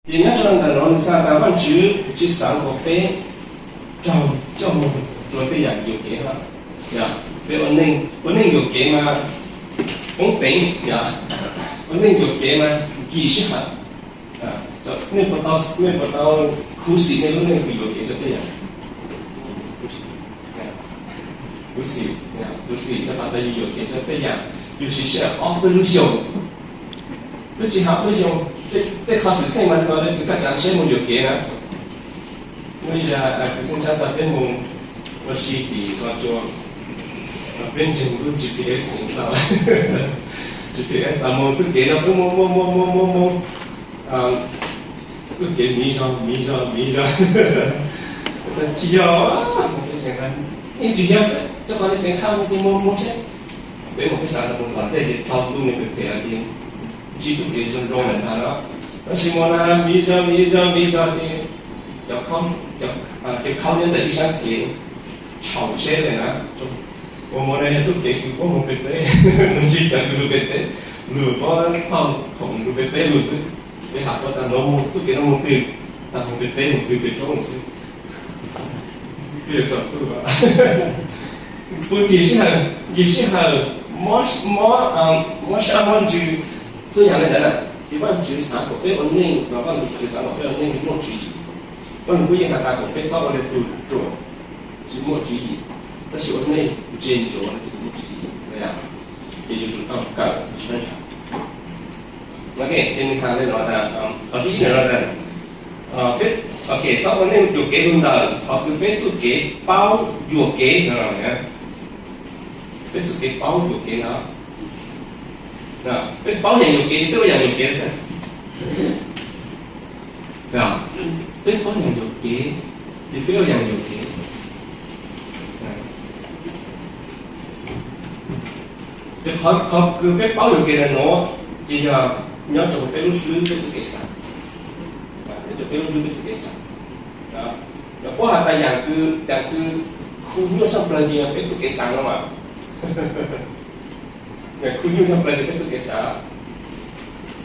Ces nyob rau ntawm no nws xav tas Vajtswv tsis xav kom peb raug coj mus rau tej yam yuam kev no. Peb ua neej, ua neej yuam kev mas poob peev, ua neej yuam kev mas kim sij hawm. Nej puas tau, nej puas tau khuv xim nej lub neej kws yuam kev rau tej yam? Khuv xim, khuv xim rau qhov tas yus yuam kev rau tej yam, yus siv sij hawm ob peb lub xyoos, twb tsis hais ob lub xyoos, tej qhov xwm txheej mas nws los li kws kaj tsav tsheb mus yuam kev na. Muaj ib zag kuv xeeb tshab txog peb mus ua si tim Los Tsuas, peb ntseeg lub G P S ntau, G P S tas mus txuj kev no peb mus mus mus mus mus mus, txuj kev miv zog miv zog miv zog. Tsis yog, yeej tsis yog xwb, cov qhov nej tseem qha mus ces mus mus seb. Peb mus peb xav tas mus tom ntej ces dhau ntuj nws pem pem ces ntsib txuj kev zoo zoo lawm ntag no. Tab sis mus na miv zog miv zog miv zog ces cov khaub nyob ntawm ib sab kev tshau tsheb li na. Ua mus na yog txuj kev kws puab mus pem teb, mus ntsib cov kws lug pem teb, lug puab thauj khoom lug pem teb lug xwb. Peb has puab tas no mus txuj kev no mus twg, tas mus pem teb mus twg pem roob xwb. Peb yuav tsaus ntuj, pw nkim sij hawm, nkim sij hawm, mob sab mob ntsws, txhua yam li ntawd na. Ces Vajtswv xav kom peb ua neej no, Vajtswv xav kom peb ua neej muaj tswv yim. Vajtswv kuj yeej has tas kom peb txhob ua li tug ruam tsis muaj tswv yim, tab sis ua neej ntse ntsuav no ces muaj tswv yim, ces yuav tsum tau kawm tsis meej. Ok, ces nws has li no tas, qhov thib ib no tas, peb, ok, txhob ua neej yuam kev rau ntawm qhov kws peb txuj kev paub yuam kev no. Peb txuj kev paub yuam kev no, peb paub yam yuam kev, peb ua yam yuam kev. Peb paub yam yuam kev, ces peb ua yam yuam kev. Ces qhov kws peb paub yuam kev ntawm no ces yog nyob rau peb lub hlwb peb txuj kev xav. Nyob rau peb lub hlwb peb txuj kev xav. Yog puab has tas yam kws, yam kws khu nyuaj tshaj plaws ces yog peb txuj kev xav no mas. Yam kws khu nyuaj tshaj plaws ces peb txuj kev xav.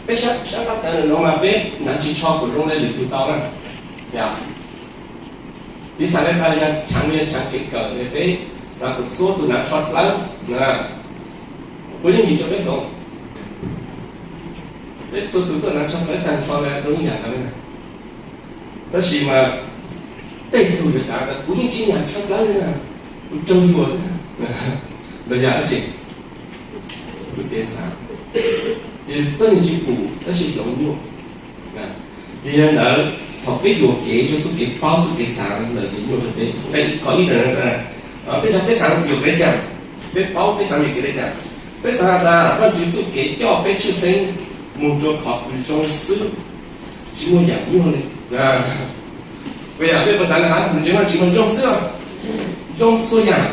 Peb sab, sab qab tawv no mas peb hnav tsis tsho kuj zoo li lwm tug tau na. Yog, piv xam li tas yog tshaav, yog tshaav kev kawm es peb xav kom txhua tug hnav tsho dlawb na, puab yeej yim rau peb doos. Peb txhua tug tuaj hnav tsho dlawb tag nrho li zoo ib yam ntawd li na. Tab sis mas tej tug yuav xav tas kuv yeej tsis hnav tsho dlawb li na, kuv raug yuam xwb. Ntawd yog dab tsi? Txuj kev xav. Ces tuab neeg tsis pum tab sis hloov nyuaj. Ces yog ntawd thaum peb yuam kev rau txuj kev paub txuj kev xav ntawd ces nyuaj rau peb. Qhov ib ntawd, peb xav, peb xav yuam kev li cas? Peb paub peb xav yuam kev li cas? Peb xav tas Vajtswv txuj kev coj peb tshwj xeeb mus rau qhov kws zoo xwb, tsis muaj yam nyuaj li. Puas yog? Peb puas xav li hab, mus ntseeg Vajtswv mas zoo xwb, zoo txhua yam.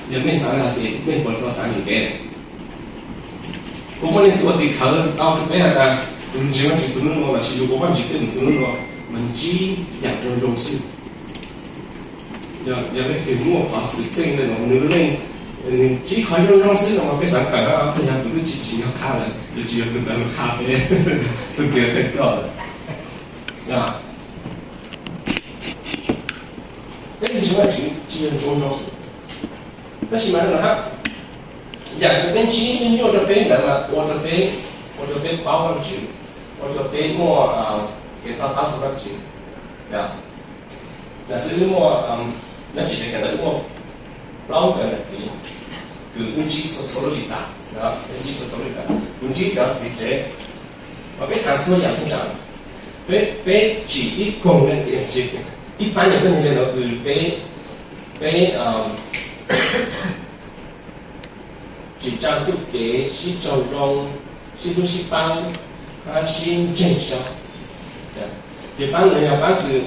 Yog mej xav li hais tias mej puas tau xav yuam kev? Puas muaj leej twg ua tim khawv tau rau peb has tas, mus ntseeg Vajtswv txug nub nuav lossis yug ua Vajtswv tej mus txug nub nuav mas ntsib yam zoo zoo xwb? Yog leej twg muaj qhov xwm txheej li no nws lub neej nws ntsib qhov zoo zoo xwb no mas peb xav kawm, peb yog kuv twb tsis tsim nyog qha lawm, yuav tsis yog tus ntawd lug qha peb, tus twg peb coj lawm. Peb ntseeg Vajtswv tsis yog zoo zoo xwb. Tab sis mas no hab, yam kws peb ntsib nyuaj nyuaj rau peb ntawd mas ua rau peb, ua rau peb paub Vajtswv, ua rau peb muaj kev to taub txog Vajtswv. Yog, lam xwb wb muaj, nyob tsis deb kawm ntawv wb muaj plaub nkawd niam txiv kws wb ntsib txhua txhua lub hlis tas, wb ntsib txhua txhua lub hlis tas, kuv ntsib cov txiv tsev, mas peb tham txhua yam txhua tsav, peb, peb tsim ib koog leej tias ib pab niam peb ntseeg no kws peb, peb tsim tsa txuj kev sib raug zoo, sib hlub sib pab, hab sib ntseeg saib. Ces pab no yog pab kws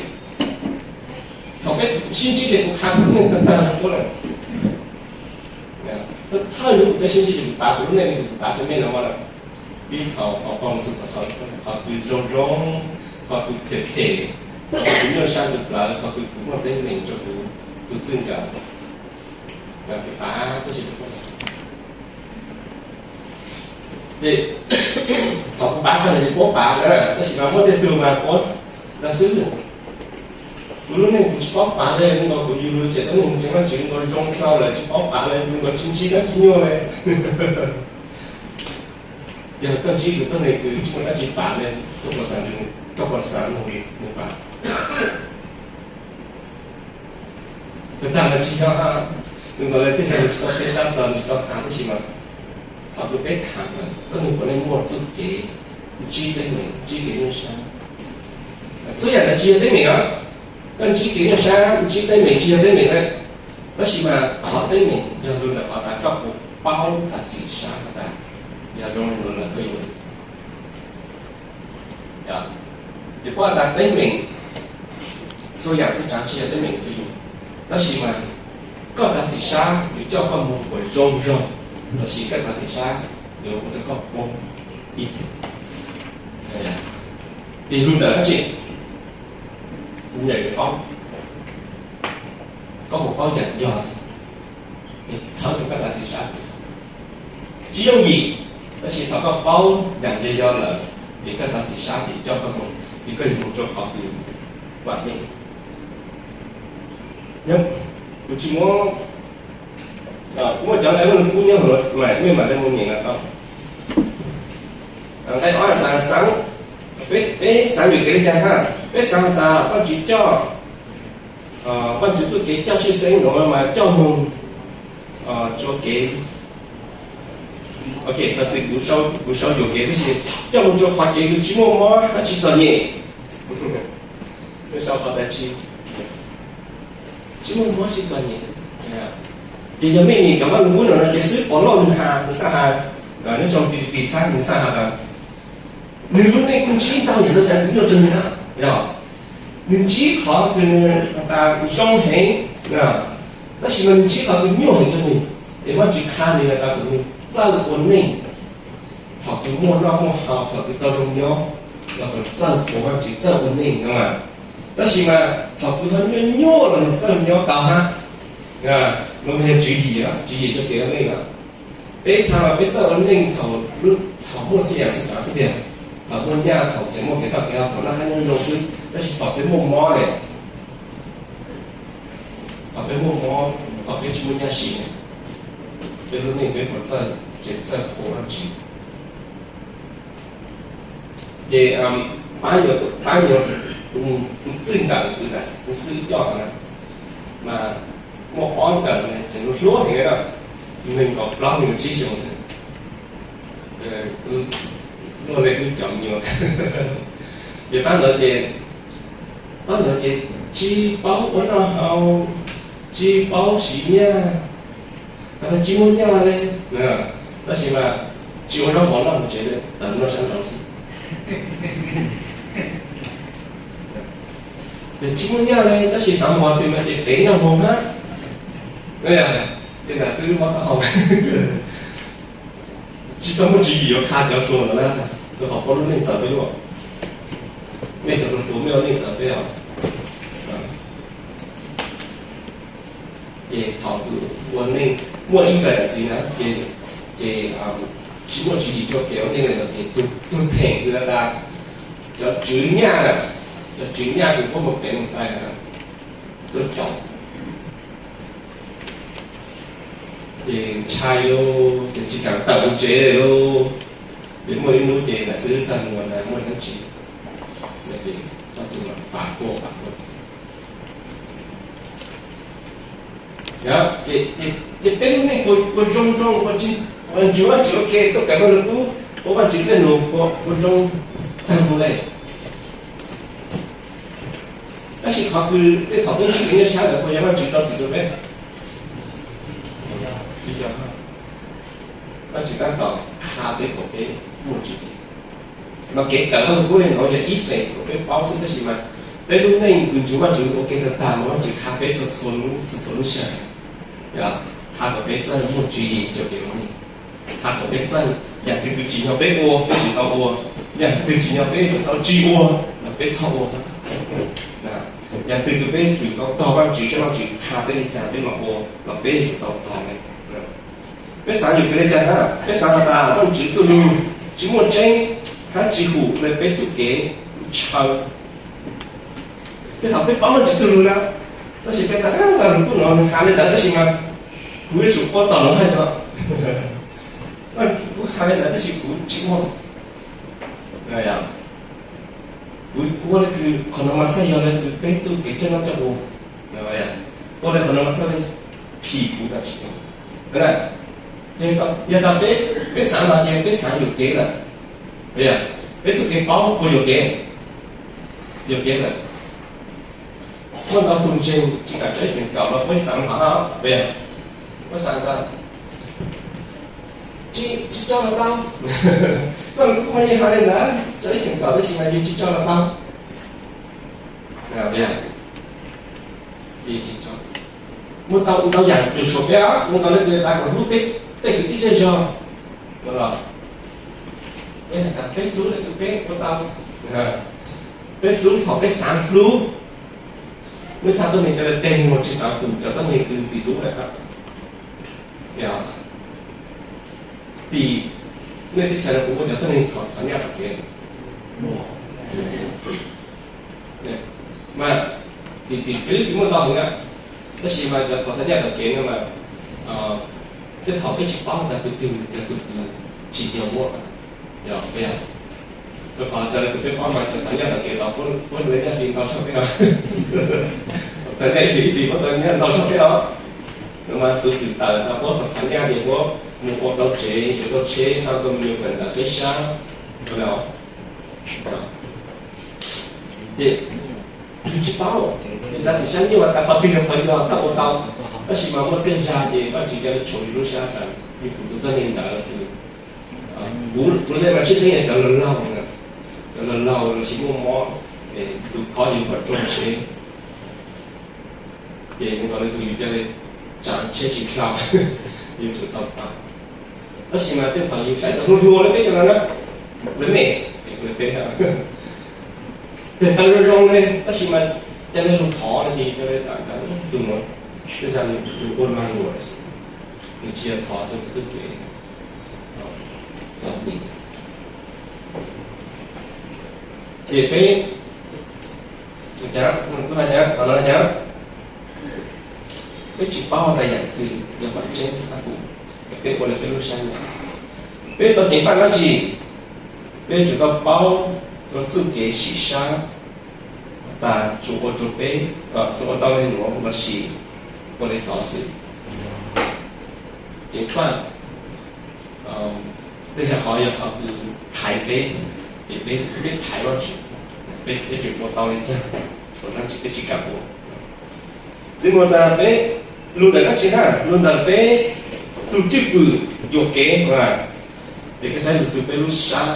thaum peb sib ntsib ces kuv qha kuv lub neej tag tag rau puab lawm. Thawj thawj hnub peb sib ntsib ces kuv pav kuv lub neej, kuv pav rau mej no lawm. Ib thaum qhov pom txug qhov xaus, qhov kws zoo zoo, qhov kws phem phem, qhov kws nyuaj sab ntxwg plawv, qhov kws kuv muaj teeb meem rau kuv tus txij nkawm, kuv pav tag tag rau puab lawm. Ces thaum kuv pav tag lawm ces paub pav na, tab sis mas muaj tej tug mas paub no xwb. Kuv lub neej kuv tsis paub pav li, nkaus kuv yug lug ces tuab neeg tseem nqaij tseem nkaus zoo dhau lawm tsis paub pav li, nkaus tsis ntsib dab tsi nyuaj li. Yog koj ntsib kws tuab neeg kws tsis muaj dab tsi pav li, koj puas xav, koj puas xav nug nws pav? Nws tag mas tsis yog, nws nkaus li tej zaum nws tsis tau peb sab txog, nws tsis tau tham, tab sis mas thaum kws peb tham mas tuab neeg puav leej muaj txuj kev ntsib teeb meem, ntsib kev nyuaj sab. Txhua yam ntawd tsis yog teeb meem os. Koj ntsib kev nyuaj sab, ntsib teeb meem tsis yog teeb meem na, tab sis mas qhov teeb meem yog lug ntawm qhov tas koj puas paub txav txim sab has tas yog zoo li no lawm koj yuav ua li cas. Ces paub has tas teeb meem, txhua yam txhua tsav tsis yog teeb meem rau yus, tab sis mas koj txav txim sab yuav coj koj mus puas zoo zog, los sis koj txav txim sab yuav ua rau koj poob ib teg. Ces lug ntawm dab tsi? Kuv nyiam yuav paub, koj puas paub yam yog, txhawb rau koj txav txim sab. Tsis yooj yim, tab sis thaum koj paub yam yog yog lawm, ces koj txav txim sab ces coj koj mus, ces koj yuav mus rau qhov kws vam meej. Kuv tsis muab, kuv muaj cov nqe Vaj Lug Kub nyob hauv mas mej mam li mus nyeem no tau. Nqe ob tas xaav, peb xaav yuam kev li cas na? Peb xaav has tas Vaajtswv coj, Vaajtswv txuj kev coj tshwj xeeb nuav mas coj moog rua kev, ok, txhua txhua kuv sau yuam kev tib si, coj moog rua qhov kev kws tsis muaj mob hab tsis txom nyem. Sau qhov tas tsi? Tsis muaj mob tsis txom nyem. Ces yog mej nyeem cov Vaj Lug Kub no no ces xwb, Paulus nws has, nws xaav has, nyob rua Filipis txhab nws xaav has tas nws lub neej kuj ntsib ntau yam nyuaj rua nws na, yog nws ntsib qhov kws nws has tas zoo heev, tab sis mas nws ntsib qhov kws nyuaj heev rua nws, ces Vaajtswv qha nws has tas kom nws txawj ua neej. Thaum kws muaj noj muaj haus, thaum kws tau zoo nyob, los kom txawj qhuas Vaajtswv, txawj ua neej no mas. Tab sis mas thaum kws ho nyuaj nyuaj los nws txawj nyob tau hab. No yog tswv yim, tswv yim rua kev ua neej os. Peb txhaj los peb txawj ua neej thaum, thaum muaj txhua yam txhua tsav xwb tiag, thaum muaj nyaj, thaum tseem muaj kev tau kev haus, thaum noj qab nyob zoo xwb, tab sis thaum peb muaj mob ne, thaum peb muaj mob, thaum peb tsis muaj nyaj siv ne, peb lub neej peb puas txawj, tseem txawj qhuas Vaajtswv? Ces pab yuav, pab yuav tus txwj nkawm kws xib hwb coj na, mas muaj ob nkawm ne, tseem hlub heev na, nees nkaum plaub nees nkaum tsib xyoos xwb, luaj li wb cov me nyuam. Ces pab ntawd ces, pab ntawd ces tsis paub ua noj haus, tsis paub siv nyaj, has tas tsis muaj nyaj li, tab sis mas tsis ua zaub mov noj mus tsev li, tawm noj sab nraud xwb. Tsis muaj nyaj li tab sis xav mus qhov twg mas ces tev nyaj mus hab. Ces nam xib hwb mob taub hau, tsis tau muaj tswv yim yuav qha cov hluas no na, rau qhov paub lub neej txawv peb luaj. Mej cov hluas hluas mej ua neej txawv peb os. Ces thaum kws ua neej muaj ib nkawm yawm txiv na, ces, ces tsis muaj tswv yim rua kev ua neej lawm ces txug theem kws has tas cov tswv nyaj na, cov tswv nyaj kws puab mus kev mus txais na, tuaj caum. Ces ntshai lauj, ces tsis kam tawm mus tsev lauj. Ces muaj ib hnub ces nam xib hwb txawm mus na, muaj dlaab tsi, ces koj tug mas pam quaj pam quaj. Ces peb lub neej puas zoo zoo, puas ntsib Vaajtswv ua ke, tuaj kawm Vaaj Lug Kub, ua Vaajtswv dlaab num puas zoo tag npaum le. Tab sis qhov kws tej thaum peb ntsib kev nyuaj sab ntawd puas yog Vaajtswv tso txim rau peb? Tsis yog. Vaajtswv tab tom qha peb kom peb muaj tswv yim. Mas kev kawm Vaaj Lug Kub no yog ib feem kom peb paub xwb, tab sis mas peb lub neej kws ntsib Vaajtswv ua ke tag tag mas Vaajtswv qha peb txhua txhua lub, txhua txhua lub sij hawm. Qha kom peb txawj muaj tswv yim rau kev ua neej. Qha kom peb txawj, yam twg kws tsim nyog peb ua peb tsum tau ua, yam twg tsim nyog peb tsum tau tsis ua los peb txhob ua. Yam twg kws peb tsum tau tog Vaajtswv, saib Vaajtswv qha peb li cas peb mam ua los peb tsum tau tog li. Peb xaav yuam kev li cas na? Peb xaav has tas Vaajtswv txuj lug tsis muaj tseeb, hab tsis hum le peb txuj kev ntshaw. Tej thaum peb paub Vaajtswv txuj lug na, tab sis peb tas, Vaaj Lug Kub nuav nwg has le ntawd tab sis mas kuv yuav tsum ua tom nuav hab yog, Vaaj Lug Kub has le ntawd tab sis kuv tsis ua. Kuv ua le kws qhov nuav mas txhaj yog le kws peb txuj kev coj noj coj ua. Ua le qhov nuav mas txhaj le phim kuv tam sim. Yog tas peb, peb xaav no ces peb xaav yuam kev lawm. Peb txuj kev paub puas yuam kev? Yuam kev lawm. Muaj ntau tug ntseeg tsis kam tso ib feem kaum los puab xaav hov, puab xaav tas tsis, tsis tso los tau. Koj kuj muaj yeej has le ntawd, tso ib feem kaum tab sis mas yus tsis tso los tau. Muaj ntau, ntau yaam tshua tshuam peb, muaj ntau leej twg tas kom hlub peb tej kwv tij zej zog los, peb has tas peb hlub le kws peb ua tau, peb hlub thaum peb xaav hlub. Muaj txhaj tuab neeg cov le teg muag tsis xaav tus cov tuab neeg kws ntxim hlub lawm. Tim nej teb chaws no puas muaj cov tuab neeg thov, thov nyaj tom kev? Mas tim, tim Filipis muaj ntau heev na, tab sis mas cov thov, thov nyaj tom kev no mas tej thaum peb tsis paub tas tus twg yog tus kws tsim nyog muab. Rau qhov cov le kws peb paub mas cov thov nyaj tom kev tod puab le nyaj hli ntau tshaj peb os. Thov nyaj hli, hli puab tau nyaj ntau tshaj peb os. Mas xuv xwm tawm tas puab thov, thov nyaj ces puab mus ua tau tsev, yuav tau tsheb, xa tau me nyuam kawm ntawv peb sab. Ces yus tsis paub, yus txav tim sab nyuaj tas qhov twg yog qhov yog txhaj ua tau. Tab sis mas muaj tej zag ces Vaajtswv ca le tshuav yus lub sab tas yus kuv tus tuab neeg ntawd, kuv, kuv le mas tshwj xeeb yog cov laug laug, cov laug laug los sis muaj mob, tus khob yus kom ruaj tsheb. Ces nkaus le tus yus ca le tsav tsheb tsis dlhau, yus tsum tau pab. Tab sis mas tej thaum yus saib tas hluas hluas le peb cov no na, le mej, le peb, tes taw zoo zoo le tab sis mas ca le lug thov no ces ca le xav tas tus nuav tej zag nws ua no nws tsis yog thov rau txuj kev txom nyem. Ces peb, kuv has nyab, qhov no nyab, peb tsis paub tas yaam twg yog vaam tseeb hab pum, peb ua le peb lub sab nyam. Peb tau ceev faj dlaab tsi? Peb tsum tau paub rau txuj kev sim sab tas tsuas ua rau peb, tsuas ua tau le nuav lossis ua le tod xwb. Ceev faj, tej zag qhov yog qhov kws thaiv peb, ces peb, peb thaiv Vaajtswv, peb, peb tseem ua tau le caag, tshuav dlaab tsi peb tsis kam ua. Txiv muas tas peb lug ntawm dlaab tsi hab? Lug ntawm peb tug cwj pwm yuam kev, ces koj saib lug txug peb lub sab,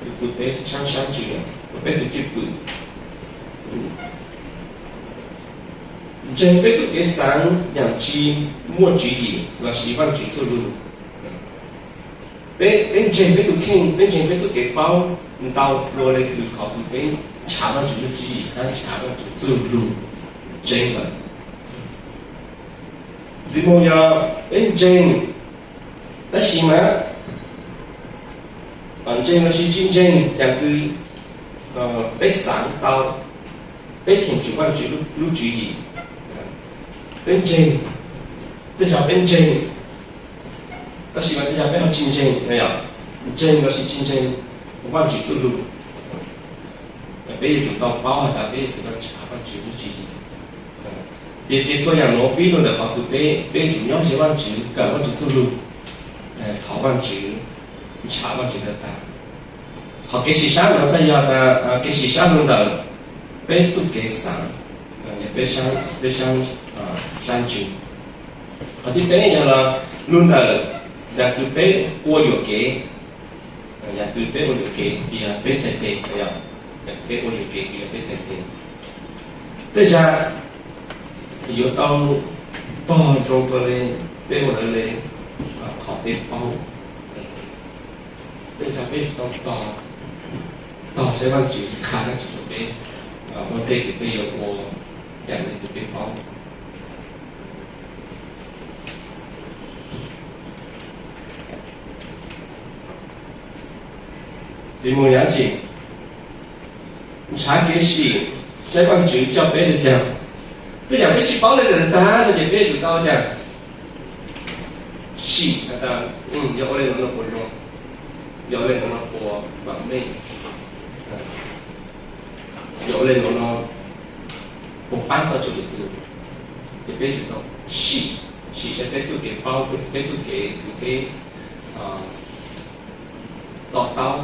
lug txug peb sab, sab ntsws, peb tug cwj pwm. Ntseeg peb txuj kev xaav yaam tsi muaj tswv yim lossis Vaajtswv txuj lug. Peb, peb ntseeg peb tug kheej, peb ntseeg peb txuj kev paub ntau dlua le kws qhov kws peb ntshav Vaajtswv lub tswv yim hab ntshav Vaajtswv txuj lug tseeb lawm. Txiv muas yog peb ntseeg, tab sis mas ntseeg lossis tsis ntseeg yaam kws peb xaav tau, peb cheem tsum Vaajtswv lub tswv yim. Peb ntseeg, tej zag peb ntseeg, tab sis mas tej zag peb ho tsis ntseeg, ntseeg lossis tsis ntseeg Vaajtswv txuj lug. Peb yuav tsum tau paub has tas peb yuav tsum tau ntshav Vaajtswv lub tswv yim. Ces, ces txhua yaam nuav pib lug ntawm qhov kws peb, peb yuav tsum nyob ze Vaajtswv, kawm Vaajtswv txuj lug, thov Vaajtswv, ntshav Vaajtswv tag tag. Qhov kev sim sab nuav txhaj yog tas kev sim sab lug ntawm peb txuj kev xaav, peb sab, peb sab, sab ntsws. Qhov thib peb yog los lug ntawm yaam kws peb ua yuam kev, yaam kws peb ua yuam kev yog peb txhais tes, peb ua yuam kev yog peb txhais tes. Tej zag yuav tau tog zoo dua le peb ua lawv le qhov peb paub. Tej zag peb yuav tau tog, tog saib Vaajtswv qha dlaab tsi rua peb, ua ntej kws peb yuav ua yaam le kws peb paub. Tsis mus yam dab tsi? Ntshav kev sim, saib Vajtswv coj peb li cas. Tej yam peb tsis paub li lawm tag no ces peb yuav tsum tau cas? Sim has tas, yog ua li no no puas zoo, yog ua li no no puas vam meej, yog ua li no no puas pab tau txhua tus. Ces peb yuav tsum tau sim, sim saib peb txoj kev paub, peb txoj kev, peb to taub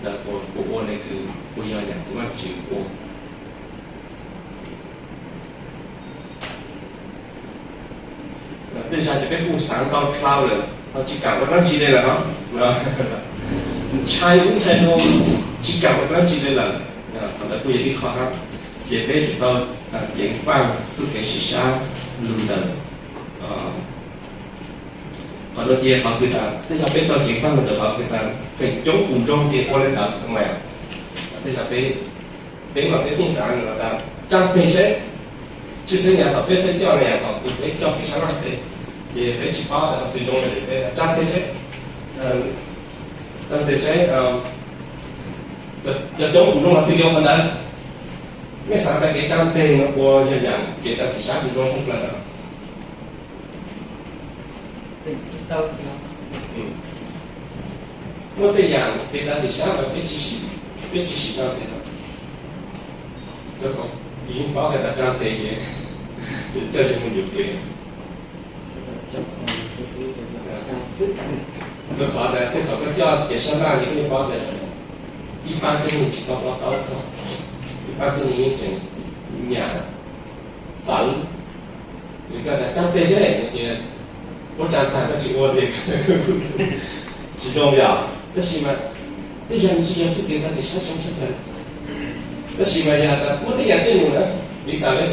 ntawm kuv ua ne, kuv yog yam kuv Vajtswv ua. Tej zaum ces peb kuj xav ntau dhau lawm, ho tsis kam ua dab tsi li lawm no. Ntshai ub ntshai no, tsis kam ua dab tsi li lawm. Qhov ntawd kuj yog ib qho hab. Ces peb tsum tau ceev faj txoj kev sim sab lug ntawm qhov no, ces qhov kws tas tej zaum peb tau ceev faj lug ntawm qhov kws tas feem coob kuv nroo ces ua li ntawd mas tej zaum peb, peb mas peb pheej xav tas tsa tes seb, tshwj xeeb yog thaum peb thawj coj no yog thaum kws peb coj kev sab laj tes, ces peb tsis paub tas qhov twg zoo li, peb tsa tes seb, tsa tes seb cov coob kuv nroo qhov twg coob qhov ntawd. Nej xav tas kev tsa tes no puas yog yam kev txav txim sab kuv zoo hauv plawv no? Muaj tej yam kev txav txim sab mas peb tsis sim tsa tes no. Yus yeej paub tas tsa tes ces coj yus mus yuam kev. Rau qhov tias tej thaum koj coj kev sab laj ces koj yeej paub tias ib pab tej neeg tsis tau to taub txog, ib pab tej neeg yeej tseem nyam txawv. Yog koj tas tsa tes seb no ces puab tsa tag koj tsis ua ces tsis zoo yom. Tab sis mas tej zaum nws tsis yog txoj kev txav txim sab zoo tshaj plaws. Tab sis mas yog tas muaj tej yam caij nyoog na, piv xam li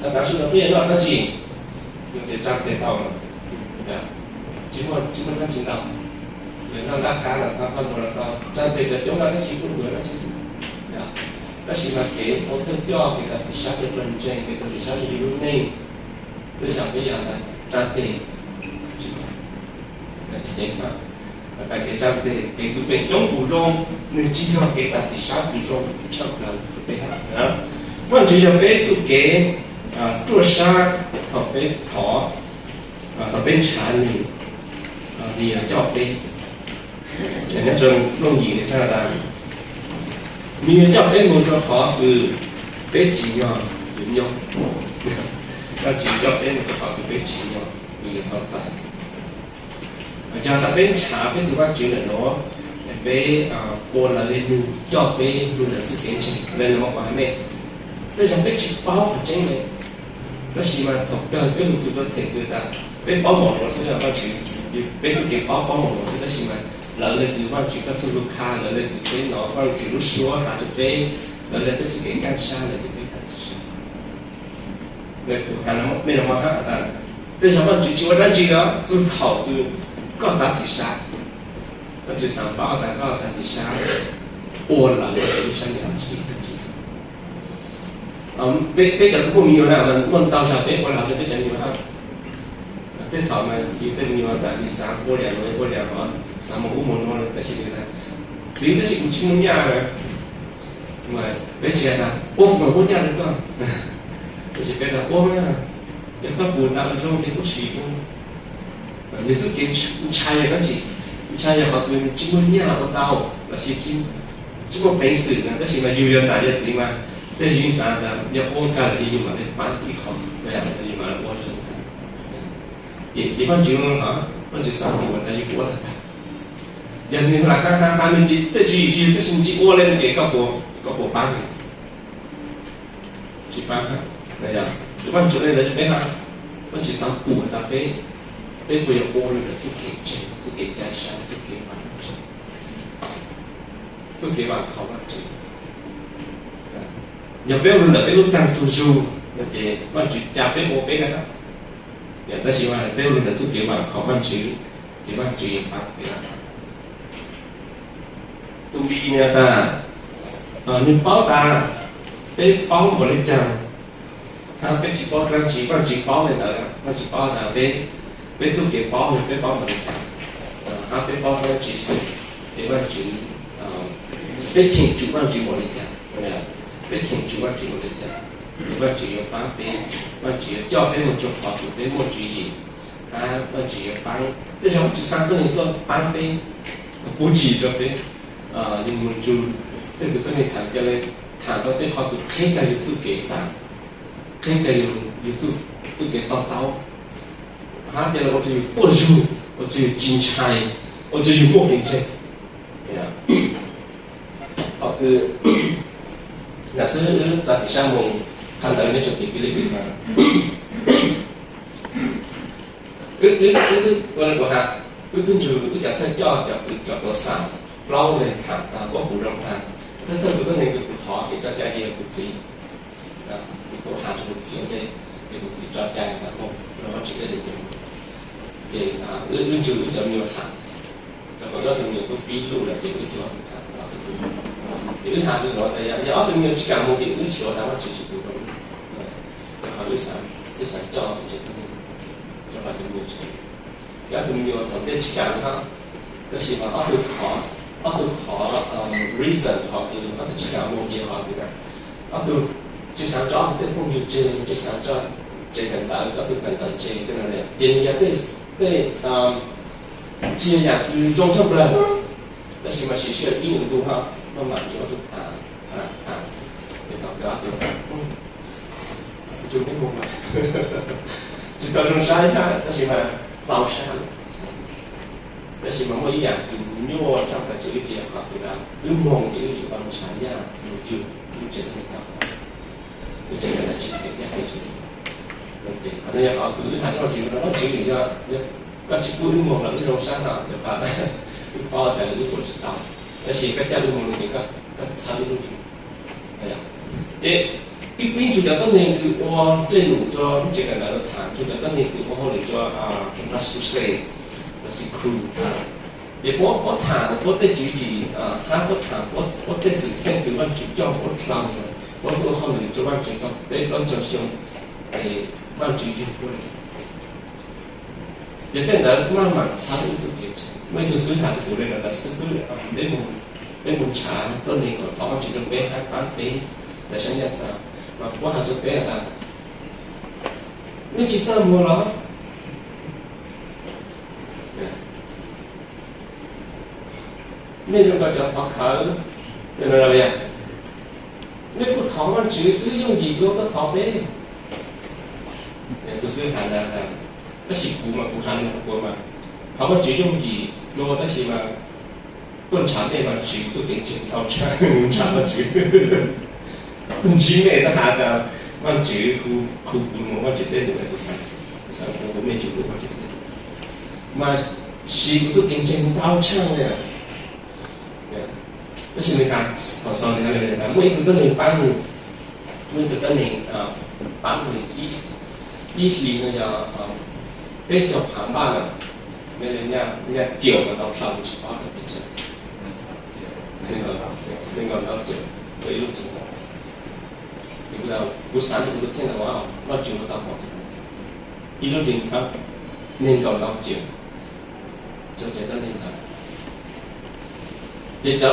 tias tav su no peb yuav noj dab tsi, no ces tsa tes tau, tsis muaj, tsis muaj dab tsi ntau, yuav noj nqaj qab los tau, noj mov los tau, tsa tes cov coob noj dab tsi kuj yuav dab tsi xwb. Tab sis mas kev ua thawj coj, kev txav txim sab, kev txav ntseeg, kev txav txim sab yog lub neej, tej zaum peb yog tas tsa tes tsis ceev faj. Has tas kev tsa tes, kev kws feem coob kuv zoo, nws tsis yog kev txav txim sab kws zoo tshaj plaws rau peb hab. Vajtswv yog peb txoj kev ruaj sab thaum peb thov, thaum peb ntshav nws, nws yuav coj peb. Nyob rau looj yim nws txhais tas nws yuav coj peb mus rau qhov kws peb tsim nyog yuav nyob. Vajtswv coj peb mus rau qhov kws peb tsim nyog nws yuav tau txais. Yog tas peb ntshav peb tus Vajtswv ntawm nuav, peb ua raws li nws coj peb mus ntawm txoj kev ntseeg, raws li nws ua pab mej. Tej zaum peb tsis paub qhov tseeb li, tab sis mas thaum kawg peb mus txug rau them kws tas peb paub mos nua xwb, Vajtswv, peb txoj kev paub paub mos nua xwb, tab sis mas lawv le kws Vajtswv koj txuj lug qha, lawv le kws peb hnov Vajtswv lub suab has rau peb, lawv le peb txoj kev nkaaj sab lawm ces peb txav txim sab. Mej los mog hab tas, tej zaum Vajtswv tsis ua dlaab tsi los txug thaum kws koj txav txim sab. Vajtswv xaav paub tas koj txav txim sab ua lawm Vajtswv lub sab nqaij dlaab tsi. Peb cov phooj ywg na, muaj ntau zag peb ua lawm rau peb cov me nyuam hab. Tej thaum mas yug tej me nyuam tas yug xaav ua liam no ua liam hov, xaav moog ub moog no, tab sis tas txiv, tab sis kuv tsis muaj nyaj na. Peb tsis has tas ua kuv mam muab nyaj rau koj, tab sis peb tas ua mas, yog koj pum tas zoo ces kuj sim ua. Nws txuj kev ntshai yog dlaab tsi? Ntshai yog qhov kws nws tsis muaj nyaj ua tau lossis tsis muaj peev xwm na, tab sis mas yug yog nam yog txiv mas tej yug yeej xaav tas yog ua kag lawm yug mam li paab ib qho, yug mam li ua zoo. Ces Vaajtswv, Vaajtswv xaav pum tas yug ua tag tag. Yog nws lam has has has nws tej tsis yug tab sis nws tsis ua le no ces koj puas paab? Tsis paab. Tus Vaajtswv le ntawd peb hab, Vaajtswv xaav pum tas peb, peb puas yuav ua le ntawm txuj kev ntseeg, txuj kev cai sab, txuj kev vam, txuj kev vam khov Vaajtswv. Yog peb ua le ntawm peb lub taag tug zug no ces Vaajtswv ca peb ua peb na. Tab sis mas peb ua le ntawm txuj kev vam khov Vaajtswv, ces Vaajtswv yeej paab peb. Tus Npis nws tas, nws paub tas peb paub npaum le caag, hab peb tsis paub dlaab tsi, Vaajtswv paub le ntawd, Vaajtswv paub tas peb, peb txuj kev paub, peb paub npaum le caag, hab peb paub dlaab tsi xwb, ces Vaajtswv Peb cheem tsum Vajtswv npaum li cas? Peb cheem tsum Vajtswv npaum li cas? Vajtswv yuav paab peb, Vajtswv yuav coj peb mus rua qhov kws peb muaj tswv yim, hab Vajtswv yuav paab, tej zag Vajtswv xa tuab neeg tuaj paab peb, puv tsim rua peb, yug mus ntsug tej tug tuab neeg thaam ca le, thaam tau tej qhov kws qheb ca yug txuj kev xaav, qheb ca yug txuj kev to taub, hab ca le ua rua yug tuaj zug, ua rua yug tsis ntshai, ua rua yug muaj kev ntseeg. Qhov kws nam xwb wb txav tim sab moog, qhov ntawd nyob rua tim Filipis mas, wb, wb, wb twb ua le kuv has, wb twb nrug wb cov thawj coj cov kws cov tuav xaam plaub leeg thaam tag puab pum zoo tag, thawj thawj tug tuab neeg kws kuv thov ces tso cai ces yog kuv txiv. Kuv tuaj has rua kuv txiv ua ntej, ces kuv txiv tso cai tas moog rua Vajtswv tej lus. Ces wb nrug wb cov me nyuam tham, rau qhov ob tug me nyuam tub pib luj lawm ces wb tsuas tham, ces wb has rua nkawd tas yog ob tug me nyuam tsis kam moog ces wb xyuas tas Vajtswv tsis pum rua wb, rau qhov wb xav coj wb tsev tuab neeg rau qhov cov me nyuam tseem, ces ob tug me nyuam thaum ntej tsis kam li hab. Tab sis mas ob tug qhov, ob tug qhov reason qhov kws ob tug tsis kam moog ces qhov kws ob tug tsis xav tso ob tug tej phooj ywg tseg, tsis xav tso tsev kawm ntawv, ob tug kawm ntawv tseg tej no ces nws yog tej, tej, tsis yog yam kws zoo tshaj plawg. Tab sis mas siv sij hawm ib nyuag ntu hab maj mam nrug ob tug tham, tham, tham, ces thaum kawg ob tug, nrug peb moog mas tsis tau zoo sab hab tab sis mas txaus sab. Tab sis mas muaj ib yam kws nyuaj tshaj plaws rua wb ces qhov kws wb moog ces wb yuav tau ntshav yaj mus yug wb tsev neeg tau, wb tsev neeg tsis kev cai ib tsev. Qhov no yog qhov kws wb has rua Vajtswv, Vajtswv, yog koj tsis pub wb moog los wb zoo sab no ces wb paub tas wb ua tsis tau, tab sis koj coj wb moog no ces koj txhawb wb lub ntsws. Ces wb pib nrug cov tuab neeg kws ua dlej num rua lub tsev kawm ntawv los tham, nrug cov tuab neeg kws ua hauj lwm rua campus crusade lossis cru tham, ces puab, puab tham puab tej tswv yim hab puab tham puab tej xwm txheej kws Vajtswv coj puab dlhau, puab ua hauj lwm rua Vajtswv tau peb plaub caug xyoo, ces Vajtswv yug puab le. Ces tej ntawd maj mam txhawb wb txuj kev ntseeg. Muaj ib tug xib hwb has rua kuv le nuav tas xwb, peb, peb mus ntshav tuab neeg kom thov Vajtswv rua peb hab paab peb tas sab nyaj txag, mas puab has rua peb tas, nej tsis txaj muag los? Nej zoo nkaus cov thov khawv, nej kuj thov Vajtswv xwb, yooj yim dlua tuaj thov peb. Tus xib hwb has tas, tab sis kuv mas kuv has le nuav kuv mas, thov Vajtswv yooj yim dlua tab sis mas tuaj ntshav nej mas siv txuj kev ntseeg ntau tshaj ntshav Vajtswv. Ntsib nej tab has tas Vajtswv hu kuv mus Vajtswv tej lus, kuv xaav, kuv xaav kuv, kuv mej tsuj lub Vajtswv tej lus, mas siv kuv txuj kev ntseeg ntau tshaj li. Tab sis nws has, thaum xaus nws has le tas muaj ib tug tuab neeg paab nws, muaj ib tug tuab neeg paab nws ib hlis no yog peb caug phav npaj lawm, mej le nyaj caum mas tau dlhau tsis paub rau peb tsev, nees nkaum ntau caum rau ib lub hlis. Kuv xaav kuv tus kheej na, Vajtswv ua tau pom ib lub hlis paab nees nkaum ntau caum rau cov tuab neeg ntawd. Ces cov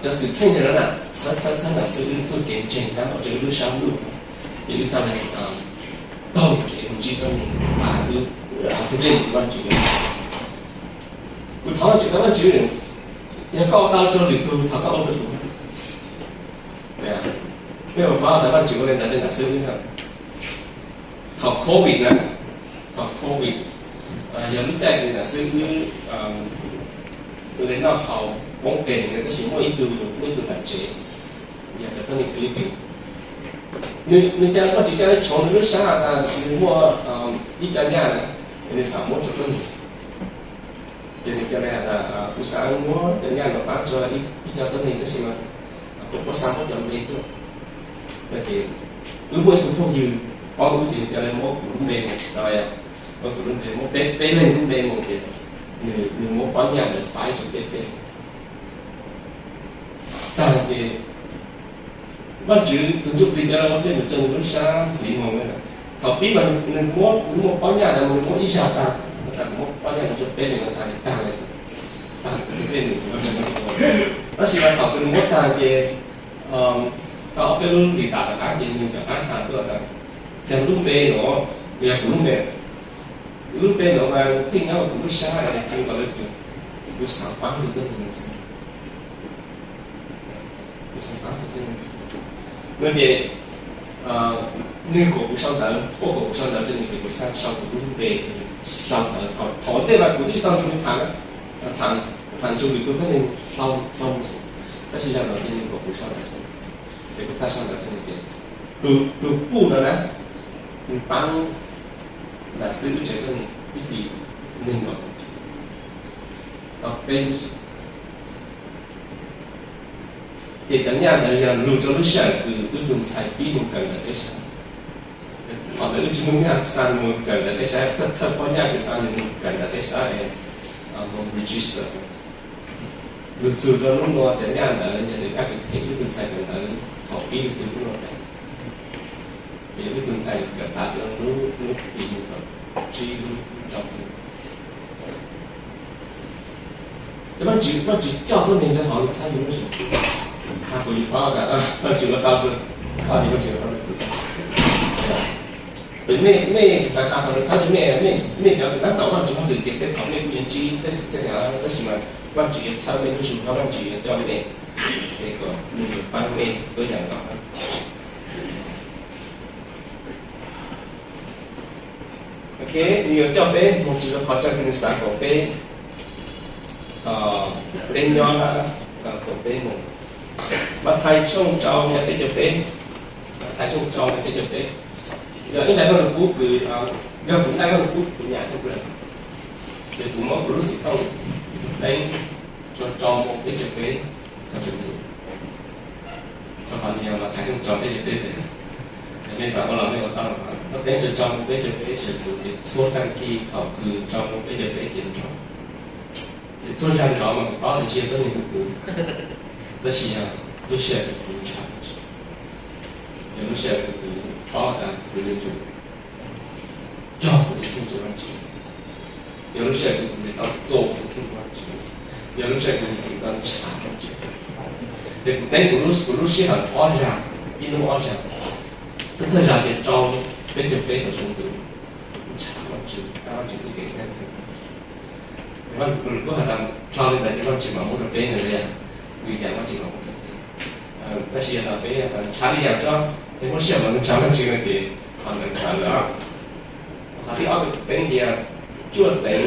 xwm txheej ntawd na, txhawb txhawb txhawb nam xwb wb txuj kev ntseeg hab ua rua wb lub sab luj, ces wb txhaj le taug kev mus ntsib tuab neeg, wb, wb dlej num Vajtswv. Kuv thov Vajtswv, thov Vajtswv, yog koj ua tau rua lwm tug, thov koj ua rua kuv. Peb ua paub tas Vajtswv ua le ntawd le nam xwb. Thaum covid na, thaum covid, yog lub caij kws nam xwb wb le noj haus poob qees, tab sis muaj ib tug, muaj ib tug nam tsev, yog cov tuab neeg Philippines, nws, nws ca, Vajtswv ca le tshoov nws lub sab tas nws muaj ib co nyaj na, nws xav muab rua tuab neeg. Ces nws ca le has tas kuv xav muab cov nyaj no paab rua ib co tuab neeg tab sis mas kuv puab xav muab cov npe tuaj. Ces wb muaj ib tug phooj ywg paub wb ces nws ca le muab kuv lub npe mus, muab kuv lub npe, muab peb, peb leeg lub npe mus ces nws, nws muab pob nyaj ntawd faib rua peb peb leeg. Tag ces Vajtswv tus Ntsuj Plig ca le ua tej num rua nws lub sab ntxiv moog le na. Thaum pib mas nws muab, nws muab pob nyaj ntawd nws muab ib zag tag, tas kuv muab pob nyaj ntawd rua peb leeg no tas tag le. Tag tej num, Tab sis mas thaum kws nws muab tag ces tau ob peb lub lis tas rov qab ces nws rov qab has tuaj tas, yog lub npe no, yog kuv lub npe, lub npe no mas thiaj nyob kuv lub sab es kuv kom lawv, kuv xav paab tus tuab neeg no xwb. Kuv xav paab tus tuab neeg no ces nwg kom kuv sau ntawv, puab kom kuv sau ntawv rua nwg ces kuv xav sau kuv lub npe sau ntawv. Thaum ntej mas kuv tsis tau nrug tham, tham nrug lwm tus tuab neeg dlhau xwb, tab sis yog no ces nwg kom kuv sau ntawv, ces kuv txhaj sau ntawv rua nwg ces tus puj no na, nwg paab lam xwb wb tsev tuab neeg ib hlis neeg nkaum tau peb lub xwb. Ces cov nyaj ntawd yog lug rua lub sij hawm kws wb tug ntxhais pib moog kawm ntawv teb sab. Thaum ntawd wb tsis muaj nyaj xa moog kawm ntawv teb sab, thawj thawj pob nyaj kws xa nwg moog kawm ntawv teb sab es moog register. Lug txug rua lub nuav cov nyaj ntawd yog tias kab kws them wb tug ntxhais kawm ntawv thaum pib lug txug lub nuav tas. Ces wb tug ntxhais kawm tas rua lub, lub pis moog tau tsib lub rau Vaajtswv, Vaajtswv coj tuab neeg rau hauv lub txhab lub, has kuv yug paub tas Vaajtswv ua tau rua koj, Vaajtswv ua tau rua kuv. Mej, mej xav has tas lub txhab lub mej, mej cov kws tab tom Vaajtswv hauj lwm ces tej thaum mej kuj yuav ntsib tej xwm txheej ntawd, tab sis mas Vaajtswv yuav txhawb mej lub zug, Vaajtswv yuav coj mej, es kom nws yuav paab mej tuab yaam nkaus. Ok, nws yuav coj peb moog txug rua qhov chaw kws nws xav kom peb, peb nyob, kom peb moog. Mathais tshooj rau nqe peb caug peb, Mathais tshooj rau nqe peb caug peb. Yog ib nqe Vaaj Lug Kub kws, yog kuv nqe Vaaj Lug Kub kuv nyam tshooj peb, ces kuv muab kuv lub xim tooj teeb rua rau nqe peb caug peb tau sawv txug. Rua qhov nws yog Mathais tshooj rau peb caug peb, mej xav ua los mej ua tau, muab teeb rua rau nqe peb caug peb sawv txug ces txhua taag kig thaum kws rau nqe peb caug peb ces nrov. Ces txhua zag nrov mas kuv paub tas tsis yog tuab neeg kuv, tab sis yog lub sij hawm kws kuv ntshaw, yog lub sij hawm kws kuv paub tas kuv yuav tsum cog kuv tus kheej rua Vaajtswv, yog lub sij hawm kws kuv yuav tau txo kuv tus kheej rua Vaajtswv, yog lub sij hawm kws kuv yuav tau ntshaw Vaajtswv. Ces kuv teeb kuv lub, kuv lub sij hawm ob zag, ib hnub ob zag, thawj thawj zag ces rau peb caug peb tau sawv txug, ntshaw Vaajtswv, Vaajtswv txuj kev neeg. Kuv has tas dlhau le ntawd ces Vaajtswv mam muab rua peb no, yog li cas Vaajtswv mam muab rua peb. Tab sis yog tas peb ntshaw li yam tso, es muab sij hawm mas ntshaw Vaajtswv no ces qhov ntawd txawv lawm. Qhov thib ob kuv teeb tias cuaj teev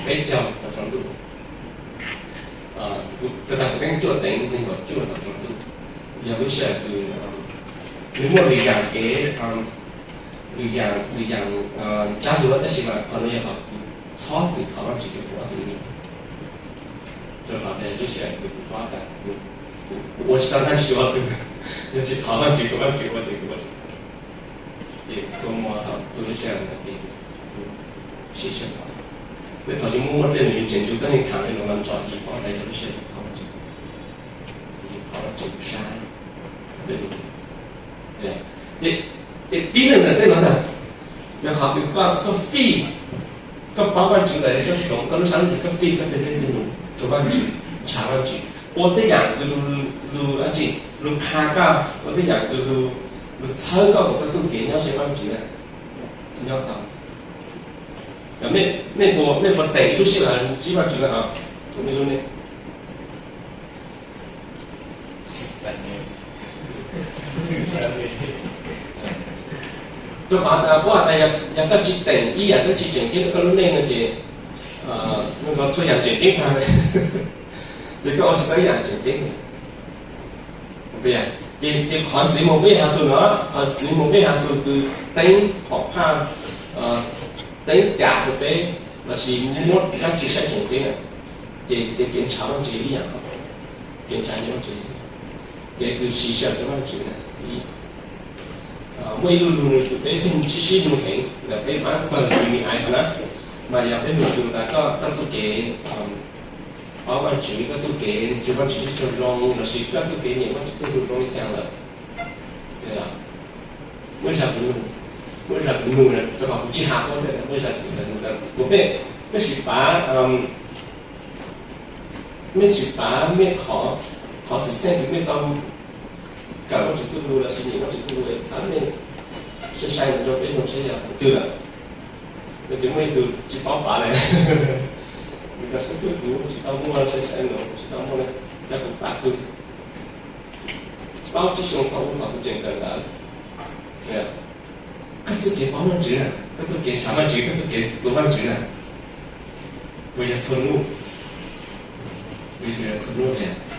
peb caug tau rau ntuj. Kuv tas kuv teeb cuaj teev nees nkaum cuaj tau rau ntuj. Yog lub sij hawm kws nws muaj lwm yaam kev, lwm yaam, lwm yaam ntsab lug, tab sis mas qhov no yog qhov kuv txhob txwm thov Vaajtswv rua kuv ob tug me nyuam. Rua qhov tias lub sij hawm kws kuv paub tas kuv ua tsis tau Vaajtswv ua tug, yog tsis thov Vaajtswv kuv, Vaajtswv ua tug kuv ua tsis tau. Ces txhua mo thaum txug lub sij hawm ntawd ces kuv sib sab thov. Tej thaum yuav muaj muaj tej nws yuav tseem tsum tuab neeg tham li no mas nrov, kuv paub tas yog lub sij hawm kuv thov Vaajtswv, ces kuv thov Vaajtswv sab. Ces tib leeg ntawm tej no ntag, yog qhov kws koj, koj fij, koj paub Vaajtswv lawm, koj hloov koj lub sab lub ntsws, koj fij koj tej dej tej num rua Vaajtswv, ntshaw Vaajtswv, ua tej yaam kws lug, lug dab tsi, lug qha koj, ua tej yaam kws lug txhawb koj kom koj txuj kev nyob ze Vaajtswv na, nyob tau. Mej, mej puas teem lub sij hawm ntsib Vaajtswv no? Kuv mej lub neej rua qhov tas puab has tas yog koj tsis teem ib yaam dab tsi tseem ceeb rua koj lub neej no ces, txhua yaam tseem ceeb tag, ces koj ua tsis tau ib yaam tseem ceeb. Ces, ces qhov ntxiv mus peb has txug no, qhov ntxiv mus peb has txug kws teeb phom phaj, teeb cam rua peb lossis muab dab tsi saib tseem ceeb, ces, ces kev ntshaw Vaajtswv ib yaam, kev ntshaw Vaajtswv, kev kws siv sij hawm rua Vaajtswv na. Muaj ib lub lug nws kws peb sib sib nug heev ntawm peb paab pawg kws me ais no na, mas yog peb nug kws tas koj, koj txuj kev paub Vaajtswv, koj txuj kev ntsib Vaajtswv sib tsaug zoo lossis koj txuj kev nyiam Vaajtswv txuj lug zoo le caag lawm. Muaj ib zag kuv nug, muaj ib zag kuv nug rua qhov kuv tsis has puab, muaj ib zag kuv txawm nug tas kuv, mej, mej sim pav, mej sim pav mej qhov Qhov xwm txheej kws mej tau kawm Vaajtswv txuj lug lossis nyeem Vaajtswv txuj lug, txhad mej sai sai ntawm rua peb noog saib yog thaum twg lawm. Nws ces muaj ib tug tsis paub pav le, nws xub pwg kuv tsis tau muaj sai sai no, tsis tau muaj le, coj kuv pav txug plaub tsib xyoo thaum ub thaum kuv tseem kawm ntawv. Koj txuj kev paub Vaajtswv na, koj txuj kev ntshaw Vaajtswv, koj txuj kev txuas Vaajtswv na, puas yog txhua nub? Puas yog txhua nub?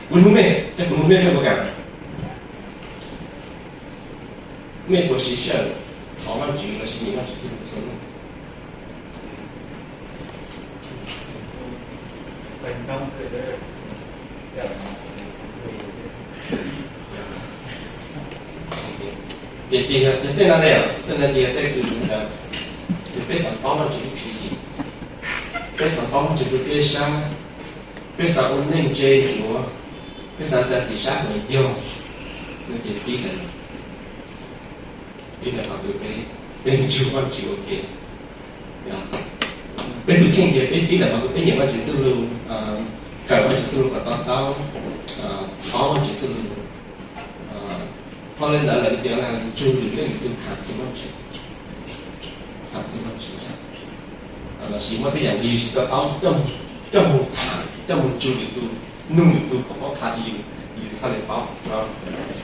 Kuv nug mej, coj kuv nug mej, mej puas kam? Mej puas siv sij hawm thov Vaajtswv lossis nyeem Vaajtswv txuj lug txhua nub? Ces, ces yog, yog tej no ne, tej no ces yog tej kws, kws peb xav paub Vaajtswv lub tswv yim, peb xav paub Vaajtswv tug dlej sab, peb xav ua neej ntse ntsuav, peb xav txais txim sab kom yog, no ces pib ntawm, pib ntawm qhov kws peb, peb ntsug Vaajtswv ua ke. Peb tus kheej ces peb pib ntawm qhov kws peb nyeem Vaajtswv txuj lug, kawm Vaajtswv txuj lug kom to taub, paub Vaajtswv txuj lug. Thaum le ntawd lawm ces ntsug lwm leej lwm tug tham txug Vaajtswv, tham txug Vaajtswv, lossis muaj tej yaam yus tsis to taub coj moog tham, coj moog ntsug lwm tug, nug lwm tug kom paub qha ces yus txhaj le paub.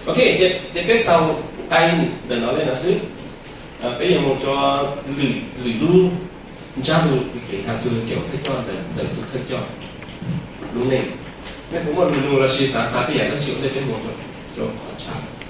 Ok, ces peb xaus qai ntawm no le no xwb. Peb yuav moog rua lwm, lwm lub ntsab lug, kev tham txug kev ua thawj coj ntawm, ntawm tus thawj coj lub neej. Mej puas muaj lug nug lossis xav qha tej yaam dlaab tsi ua ntej peb moog rua qhov tshab?